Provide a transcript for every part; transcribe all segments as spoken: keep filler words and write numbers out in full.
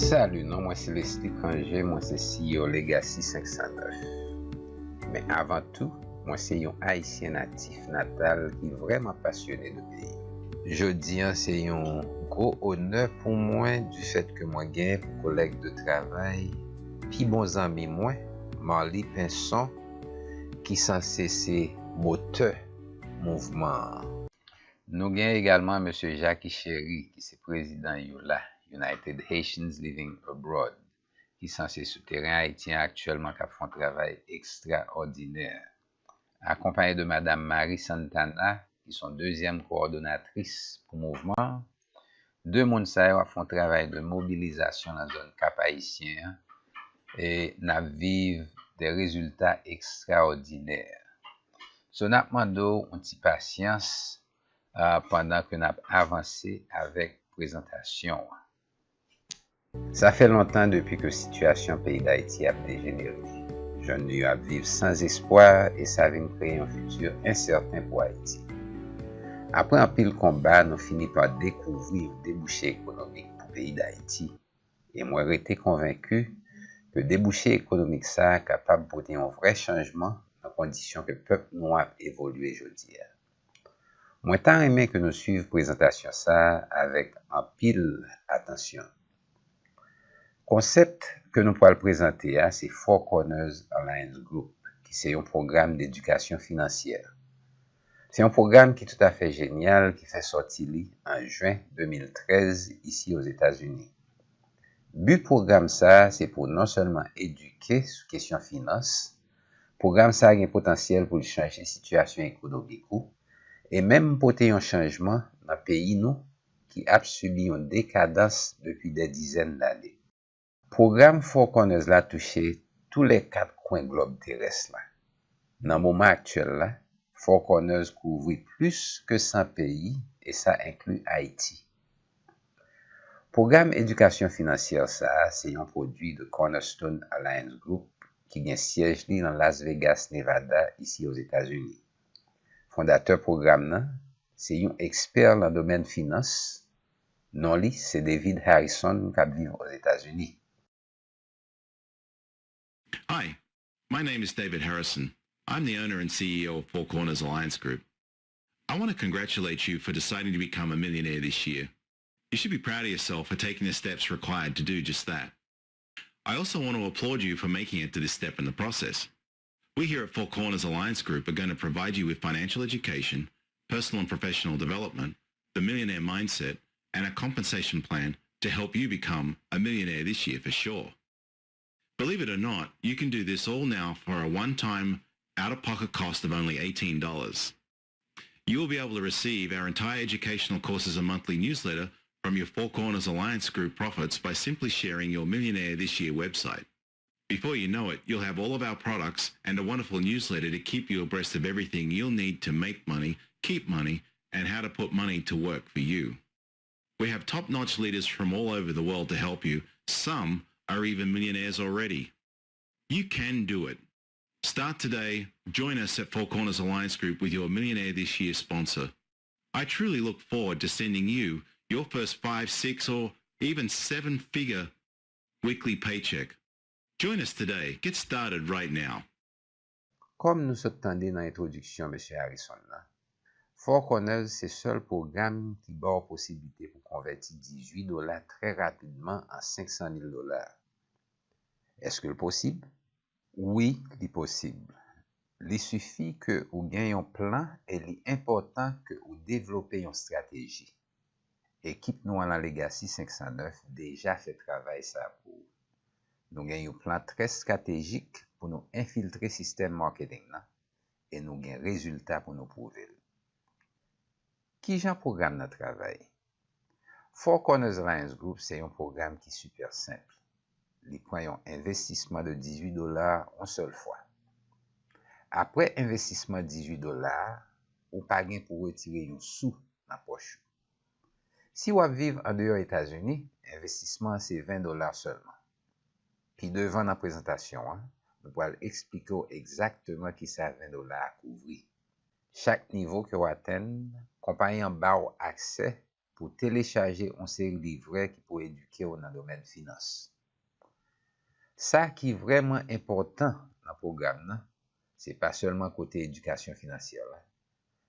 Salut, non mwen se Leslie Cangé, mwen se C E O Legacy senk san nèf. Men avan tou, mwen se yon Ayisyen natif natal ki vrèman pasyone de peyi. Jodi a, se yon gwo onè pou mwen difèt ke mwen gen pou kolèg de travay, pi bon zanmi mwen, Marly Pinson, ki sanse se motè mouvman an. Nou gen egalman Mesye Jackie Chéry, ki se prezidan youla, United Haitians Living Abroad, ki sanse sou teren Ayiti an aktyèlman, k ap fè yon travay ekstraòdinè. Akonpaye de Madam Marie Santana, ki se yon dezyèm kowòdonatris pou mouvman an. De moun sa yo ap fè yon travay de mobilizasyon nan zòn Kap Ayisyen an, e n ap viv de rezilta ekstraòdinè. So, n ap mande w yon ti pasyans, ah, pandan ke n ap avanse avèk prezantasyon an. Sa fè lontan depi ke sitiyasyon peyi Dayiti ap dejenere. Jèn nou yo ap viv san espwa e sa vin kreye yon fiti ensèten pou Ayiti. Apre anpil konba, nou fini pa dekouvri yon debouche ekonomik pou peyi Dayiti. E mwen rete konvenki ke debouche ekonomik sa a kapab pote yon vrè chanjman nan kondisyon ke pèp nou an ap evolye jodi a. Mwen ta renmen ke nou swiv prezantasyon sa a avèk anpil atansyon. Konsèp ke nou pral prezante a se Four Corners Alliance Group, ki se yon pwogram dedikasyon finansyè. Se yon pwogram ki toutafè jenyal ki fè sòti li an jen de mil trèz isi Ozetazini. Bi pwogram sa a se pou non sèlman edike sou kesyon finans, pwogram sa a gen potansyèl pou l chanje sitiyasyon ekonomik ou e menm pote yon chanjman nan peyi nou ki ap sibi yon dekadans depi dè dizèn dane. Pwogram Four Corners la touche tou lè kat kwen glòb terès la. Nan moman aktyèl la, Four Corners kouvri plis ke san peyi e sa enkli Ayiti. Pwogram edikasyon finansyè sa a se yon pwodui de Cornerstone Alliance Group ki gen syèj li nan Las Vegas, Nevada, isi Ozetazini. Fondatè pwogram nan se yon ekspè nan domèn finans. Non li se David Harrison k ap viv Ozetazini. Hi, my name is David Harrison. I'm the owner and C E O of Four Corners Alliance Group. I want to congratulate you for deciding to become a millionaire this year. You should be proud of yourself for taking the steps required to do just that. I also want to applaud you for making it to this step in the process. We here at Four Corners Alliance Group are going to provide you with financial education, personal and professional development, the millionaire mindset, and a compensation plan to help you become a millionaire this year for sure. Believe it or not, you can do this all now for a one time, out of pocket cost of only eighteen dollars. You will be able to receive our entire educational courses and monthly newsletter from your Four Corners Alliance Group profits by simply sharing your Millionaire This Year website. Before you know it, you'll have all of our products and a wonderful newsletter to keep you abreast of everything you'll need to make money, keep money, and how to put money to work for you. We have top notch leaders from all over the world to help you. Some are even millionaires already. You can do it. Start today. Join us at Four Corners Alliance Group with your Millionaire This Year sponsor. I truly look forward to sending you your first five, six, or even seven figure weekly paycheck. Join us today. Get started right now. Kòm nou sot tande nan entwodiksyon Mesye Harrison nan, Four Corners se sèl pwogram ki ba w posiblite pou konvèti dizuit dola trè rapidman an senk san mil dola. Èske l posib? Wi, li posib. Li sifi ke ou gen yon plan e li enpòtan ke ou devlope yon estrateji. Ekip nou an nan Legacy senk san nèf deja fè travay sa pou ou. Nou gen yon plan trè estratejik pou nou enfiltre sistèm marketing nan e nou gen rezilta pou nou pwouve l. Kijan pwogram nan travay? Four Corners Alliance Group se yon pwogram ki sipè senp. Li pran yon envestisman de dizuit dola yon sèl fwa. Apre envestisman dizuit dola a, ou pa gen pou retire yon sou nan pòch ou. Si w ap viv andeyò Etazini, envestisman an se ven dola sèlman. Pi devan nan prezantasyon an, nou pral eksplike w egzakteman kisa ven dola a kouvri. Chak nivo ke w atenn, konpayi an ba w aksè pou telechaje yon seri livrè ki pou edike w nan domèn finans. Sa ki vrèman enpòtan nan pwogram nan, se pa sèlman kote edikasyon finansyè la,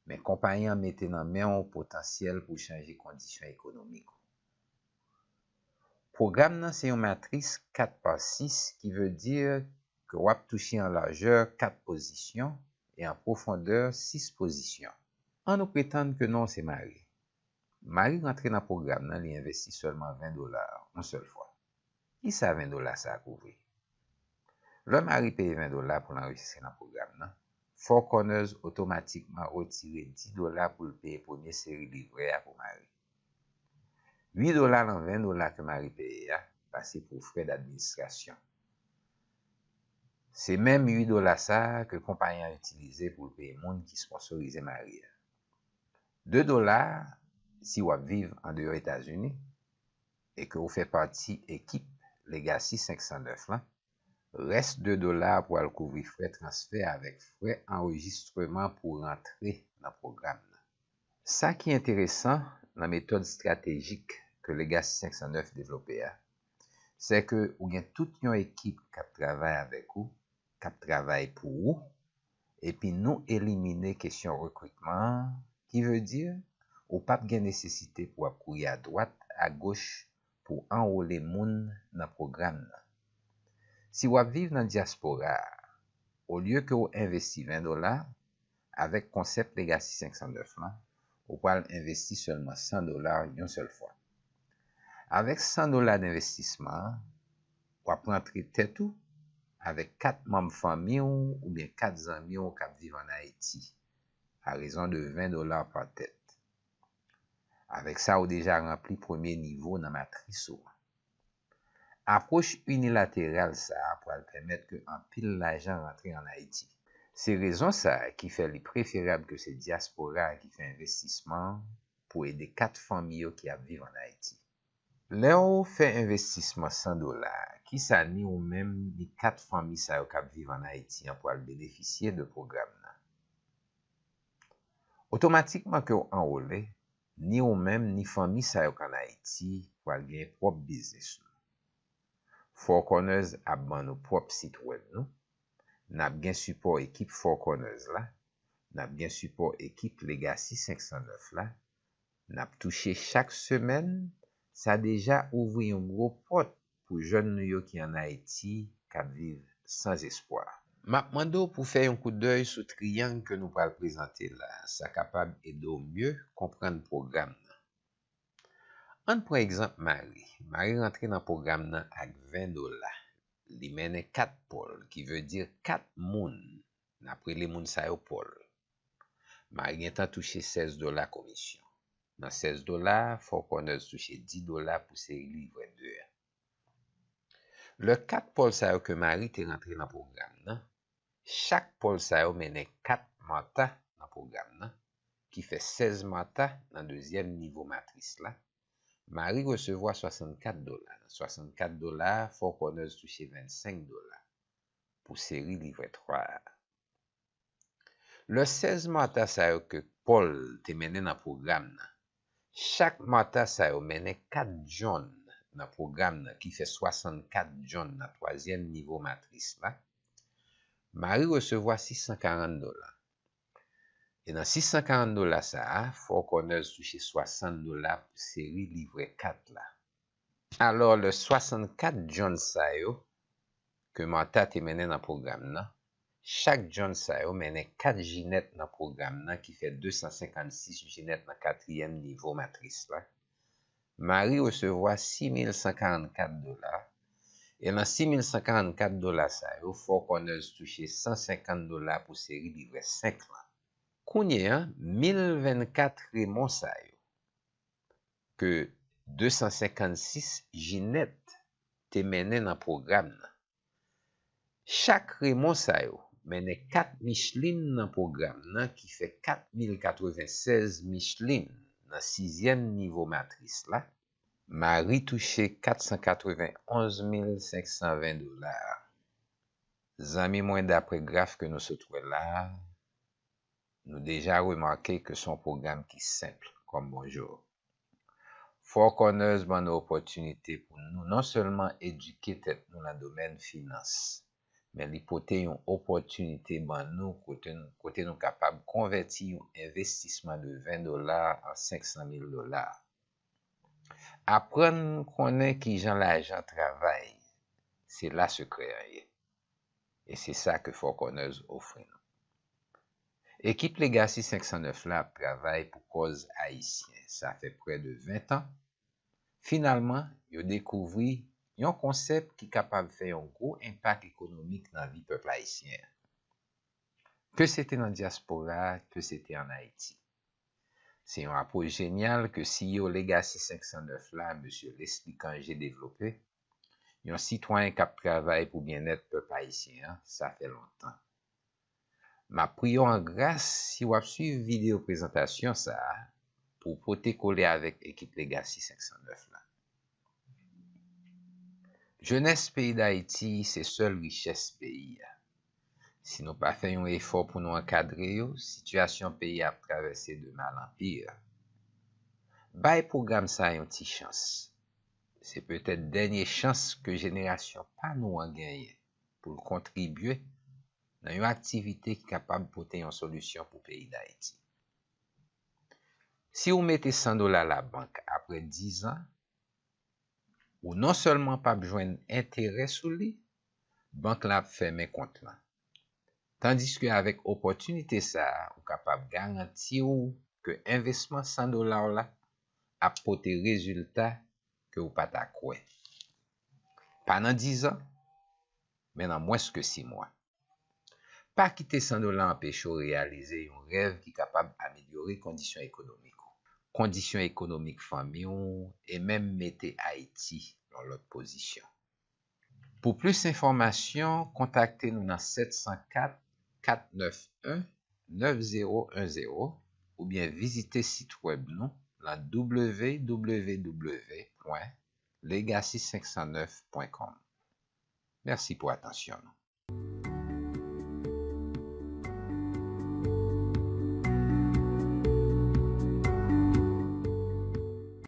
men konpayi an mete nan men w potansyèl pou chanje kondisyon ekonomik ou. Pwogram nan se yon matris kat pa sis, ki vle di ke w ap touche an lajè kat pozisyon e an pwofondè sis pozisyon. An nou pretann ke non w se Mari. Mari rantre nan pwogram nan, li envesti sèlman ven dola yon sèl fwa. Kisa ven dola sa a kouvri? Lè Mari peye ven dola pou l anrejistre nan pwogram nan, Four Corners otomatikman retire dis dola pou l peye premye seri livrè a pou Mari. Uit dola nan ven dola ke Mari peye a pase pou frè d'administrasyon. Se menm uit dola sa a ke konpayi an itilize pou l peye moun ki sponsorize Mari a. De dola, si w ap viv andeyò Etazini e ke w fè pati ekip Legacy senk san nèf lan, rès de dola a pral kouvri frè transfè avèk frè anrejistreman pou rantre nan pwogram nan. Sa ki enteresan nan metòd estratejik ke Legacy senk san nèf devlope a, se ke ou gen tout yon ekip k ap travay avèk ou, k ap travay pou ou, epi nou elimine kesyon rekritman an, ki vle di ou p ap gen nesesite pou w ap kouri adwat, agoch pou anwole moun nan pwogram nan. Si w ap viv nan dyaspora a, olye ke w envesti ven dola, avèk konsèp Legacy senk san nèf lan, ou pral envesti sèlman san dola yon sèl fwa. Avèk san dola denvestisman an, w ap rantre tèt ou avèk kat manm fanmi w oubyen kat zanmi w k ap viv ann Ayiti, a rezon de ven dola pa tèt. Avèk sa, ou deja ranpli premye nivo nan matris ou an. Apwòch inilateral sa a pral pèmèt ke anpil lajan rantre ann Ayiti. Se rezon sa a ki fè li preferab ke se dyaspora a ki fè envestisman an pou ede kat fanmi yo ki ap viv ann Ayiti. Lè w fè envestisman san dola, kisa ni ou menm ni kat fanmi sa yo k ap viv ann Ayiti an pral benefisye de pwogram nan? Otomatikman ke w anwole, ni ou menm ni fanmi sa yo k ann Ayiti pral gen pwòp biznis nou. Four Corners ap ban nou pwòp sit wèb nou. N ap gen sipò ekip Four Corners la. N ap gen sipò ekip Legacy senk san nèf la. N ap touche chak semèn. Sa deja ouvri yon gwo pòt pou jèn nou yo ki ann Ayiti k ap viv san espwa. M ap mande w pou fè yon koudèy sou triyang ke nou pral prezante la. Sa kapab ede w mye konprann pwogram nan. Ann pran egzanp Mari. Mari rantre nan pwogram nan ak ven dola. Li mennen kat pòl, ki vle di kat moun. N ap rele moun sa yo pòl. Mari gentan touche sèz dola komisyon. Nan sèz dola a, Four Corners touche dis dola pou seri livrè de a. Lè kat pòl sa yo ke Mari te rantre nan pwogram nan, chak pòl sa yo mennen kat mata nan pwogram nan, ki fè sèz mata nan dezyèm nivo matris la. Mari resevwa swasannkat dola. Nan swasannkat dola a, Four Corners touche vennsenk dola pou seri livrè twa a. Lè sèz mata sa yo ke Pòl te mennen nan pwogram nan, chak mata sa yo mennen kat John nan pwogram nan, ki fè swasannkat John nan twazyèm nivo matris la, Mari resevwa sis san karant dola. E nan sis san karant dola sa a, Four Corners touche swasant dola pou seri livrè kat la. Alò, lè swasannkat John sa yo ke Martha te mennen nan pwogram nan, chak John sa yo mennen kat Jeanette nan pwogram nan, ki fè de san senkannsis Jeanette nan katriyèm nivo matris la. Mari resevwa sis mil san karannkat dola, e nan sis mil san karannkat dola sa yo, Four Corners touche san senkant dola pou seri livrè senk lan. Kounye a, mil vennkat Raymond sa yo, ke de san senkannsis Jeanette te mennen nan pwogram nan. Chak Raymond sa yo mennen kat Micheline nan pwogram nan, ki fè kat mil katrevensèz Micheline nan sizyèm nivo matris la. Mari touche kat san katrevenonz mil senk san ven dola. Zanmi mwen, daprè graf ke nou sot wè la a, nou deja remake ke se yon pwogram ki senp kòm bonjou. Four Corners ban nou opòtinite pou nou non sèlman edike tèt nou nan domèn finans, men li pote yon opòtinite ban nou kote, kote nou kapab konvèti yon envestisman de ven dola an senk san mil dola. Aprann konnen kijan lajan travay, se la sekrè an ye. E se sa ke Four Corners ofri nou. Ekip Legacy senk san nèf la ap travay pou kòz ayisyen. Sa fè prè de ven tan. Finalman, yo dekouvri yon konsèp ki kapab fè yon gwo enpak ekonomik nan vi pèp ayisyen an. Ke se te nan dyaspora a, ke se te ann Ayiti. Se yon apwòch jenyal ke C E O Legacy senk san nèf la, mesye Leslie Cangé, devlope. Yon sitwayen k ap travay pou byennèt pèp ayisyen an, sa fè lontan. M ap priye w an gras si w ap swiv videyo prezantasyon sa a pou w pote kole avèk ekip Legacy senk san nèf la. Jenès peyi Dayiti se sèl richès peyi a. Si nou pa fè yon efò pou nou ankadre yo, sitiyasyon peyi a ap travèse de mal an pi. Bay pwogram sa a yon ti chans. Se petèt dènye chans ke jenerasyon pa nou an genyen pou l kontribye nan yon aktivite ki kapab pote yon solisyon pou peyi Dayiti. Si w mete san dola labank apre diz an, ou non sèlman p ap jwenn enterè sou li, bank la ap fèmen kont lan. Tandiske avèk opòtinite sa a, ou kapab garanti w ke envestisman san dola w la ap pote rezilta ke w pa ta kwè. Pa nan diz an, men nan mwens ke sis mwa. Pa kite san dola anpeche w reyalize yon rèv ki kapab amelyore kondisyon ekonomik ou, kondisyon ekonomik fanmi w, e menm mete Ayiti nan lòt pozisyon. Pou plis enfòmasyon, kontakte nou nan sèt san kat, kat nèf en, nèf zewo en zewo oubyen vizite sit wèb nou nan w w w pwen legacy senk san nèf pwen kòm. Mèsi pou atansyon nou.